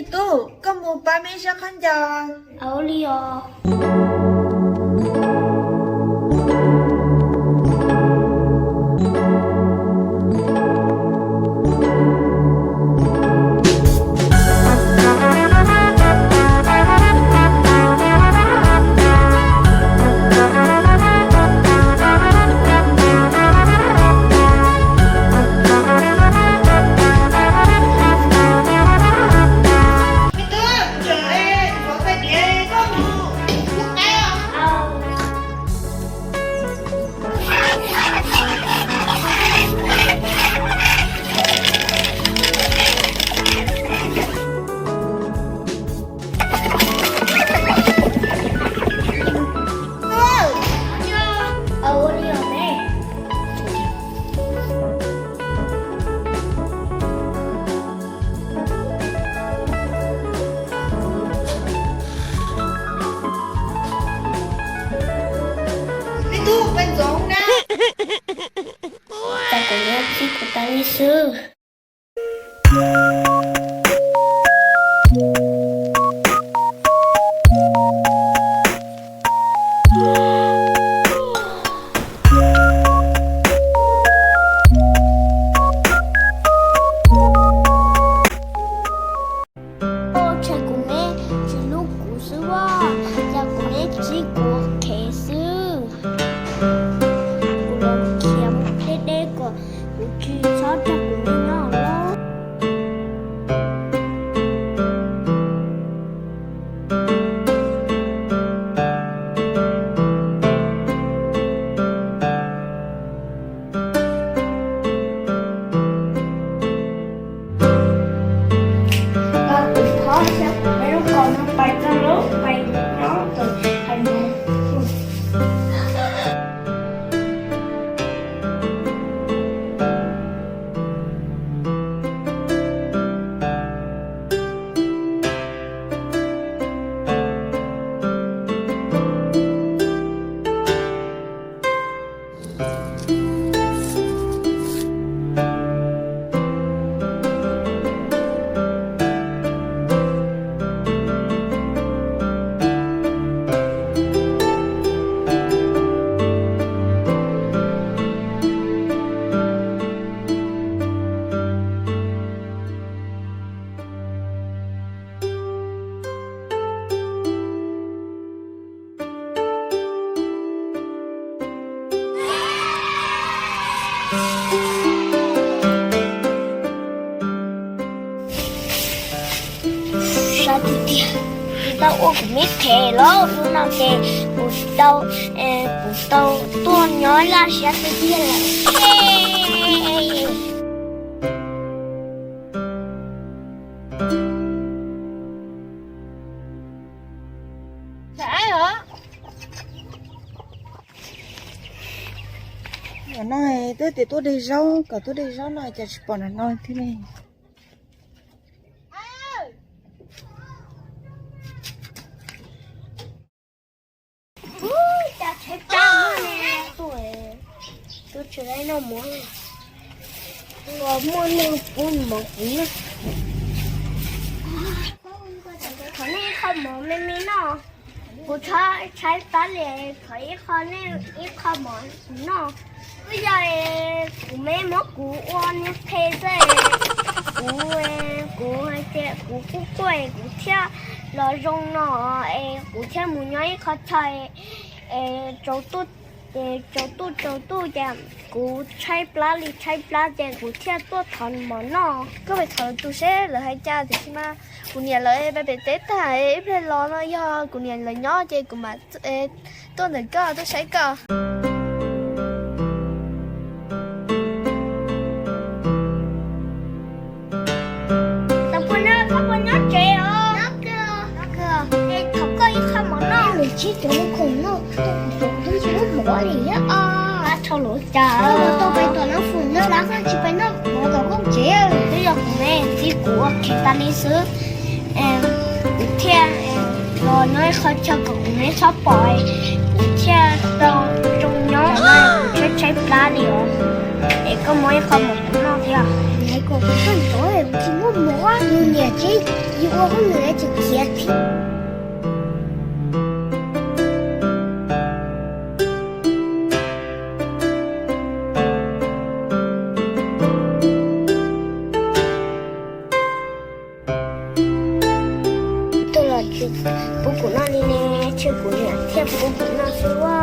Me tub, koj mus pab me sab qhov ncauj. Ua li os. Me tub, peb ntxoov na. Cas kuv niam txib kuv tas li xwb. Ua cas kuv niam tsis hlub kuv xwb os, cas kuv niam txib kuv khiav xwb. Kuv los khiav mus deb deb kom kuv tsis txhob raug kuv niam nyob lawm. Kuv thov xyov kuv lub kos no pais txog lub pais nyob tau hais no. Sab tiag tiag, kuv tau ua kuv me phem lawm, hnub no ces kuv tau, kuv tau tuag nyob laj siab tiag tiag lawm. Nim no twb tias tuaj de zaub, kom tuaj de zaub no cas tsis pom nim no thiab ne. Tus tsev no muaj, muaj neeg pub mov kuv na. Thov nej ib qho mov me me noj. Kuv tshaib plab li, thov ib qho nej ib qho mov kuv noj. Twb yog kuv me muab kuv ua niag phem xwb. Kuv, kuv hais tias kuv kuj quaj kuv thiaj los zoo no es kuv thiaj mus nyob ib qho chaw es tsaus ntuj, tsaus ntuj tsaus ntuj ces kuv tshaib plab li tshaib plab ces kuv thiaj tuaj thov mov noj. Koj pais thov lwm tus seb lawv hais cas, tiam sis mas kuv niam lawv pais pem teb tag, ib pliag los no yog kuv niam lawv nyob ces kuv mam tuaj ntawm koj tuaj saib koj. Tau puas nyob, koj puas nyob tsev os? Es thov koj ib qho mov noj. Lwm tsib cov lub khoom noj, kuv twb tsis muaj mov li thiab os. Tau lus cas tau pais tom no fum noj, lawv tsis pais noj mov tom koj tsev. Twb yog kuv me txib kuv ua khiav tas li xwb, kuv thiaj los nyob ib qho chaw kom kuv me txhob pom, kuv thiaj tau zoo nyob, tshaib tshaib plab li os. Es koj muab ib qho mov kuv noj thiab. Nws hais kom kuv koj ntov es tsis muaj mov, nws niam tsev yus ua hauj lwm tseem khiav thiab. Tug los tsis pub kuv noj li ne, tseg kuv niam thiaj pub kuv noj xwb ua.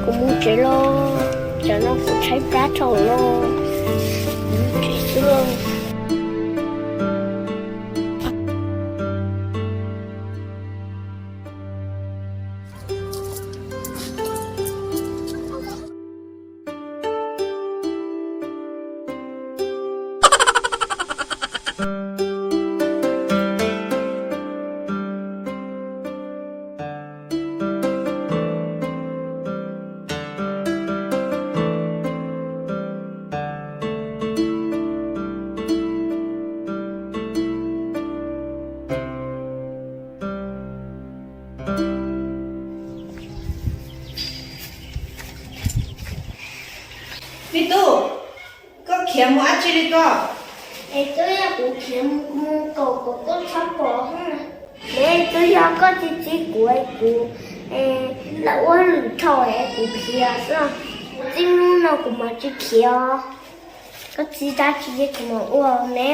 Kuv mus tsev los, tsam no kuv tshaib plab dhau los, kuv mus tsev xwb lauj. Me tub, koj khiav mus dab tsi li ko? Es twb yog kuv khiav mus kom koj txhob pom. Es twb yog koj txib txib kuv, kuv lam ua hauj lwm dhau es kuv khiav xwb. Txij hnub no kuv mam tsis khiav. Koj txib dab tsi kuv mam ua ne.